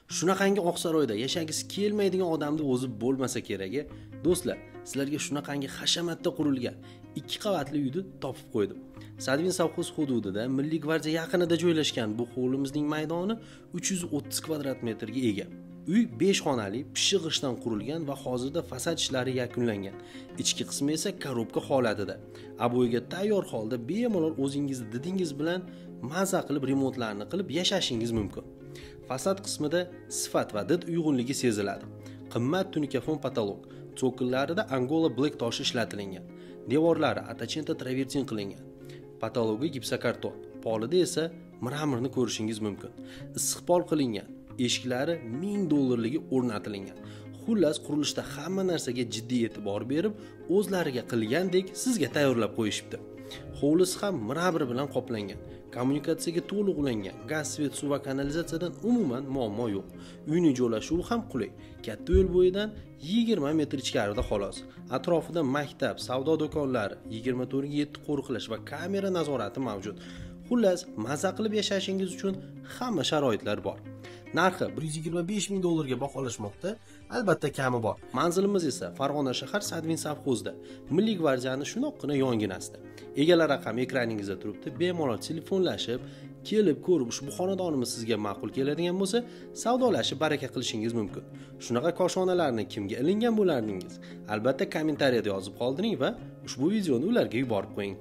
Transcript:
Shunaqangi Oqsaroyda yashagisi kelmaydigan odamni o'zi bo'lmasa kerak. Do'stlar, sizlarga shunaqangi hashamatda qurilgan 2 qavatli uyni topib qo'ydim. Sadvin sovxoz hududida Milliy gvardiya yaqinida joylashgan bu hovlimizning maydoni 330 kvadrat metrga ega. Uy 5 xonali, pishiq g'ishtdan qurilgan va hozirda fasad ishlari yakunlangan. Ichki qismi esa korobka holatida. Aboyga tayyor holda bemalol o'zingizni didingiz bilan maza qilib remontlarni qilib yashashingiz mumkin. Fasad qismida sifat va did uyg'unligi seziladi. Qimmat tunikafon patolog, so'killarida Angola Black toshi ishlatilgan. Devorlari atachenta travertin qilingan. Patologi gipsokarton, polida esa mramorni ko'rishingiz mumkin. Issiqpol qilingan. Eshiklari $1000 dollarligi o'rnatilgan. Xullas, qurilishda hamma narsaga jiddiy e'tibor berib, o'zlariga qilgandek sizga tayyorlab qo'yishibdi. Hovlisi ham mramor bilan qoplangan. Kommunikatsiyaga to'liq ulangan. Gaz, svet, suv va kanalizatsiyadan umuman muammo yo'q. Uyning joylashuvi ham qulay. Katta yo'l bo'yidan 20 metr ichkarida xolos. Atrofida maktab, savdo do'konlari, 24/7 qo'riqlash va kamera nazorati mavjud. Xullas, maza qilib yashashingiz uchun hamma sharoitlar bor. Narxi $125 000 ga baholashmoqda. Albatta kami bor. Manzilimiz esa Farg'ona shahar Sadvin sovxozida, Milliy gvardiyaning shundoqqina yonginasida. Egalar raqami ekraningizda turibdi. Bemalol telefonlashib, kelib ko'rib ushbu xonadonimiz sizga ma'qul keladigan bo'lsa, savdolashib baraka qilishingiz mumkin. Shunaqa koshonalarni kimga ilingan bo'lardingiz? Albatta kommentariyada yozib qoldiring va ushbu videoni ularga yuborib qo'ying.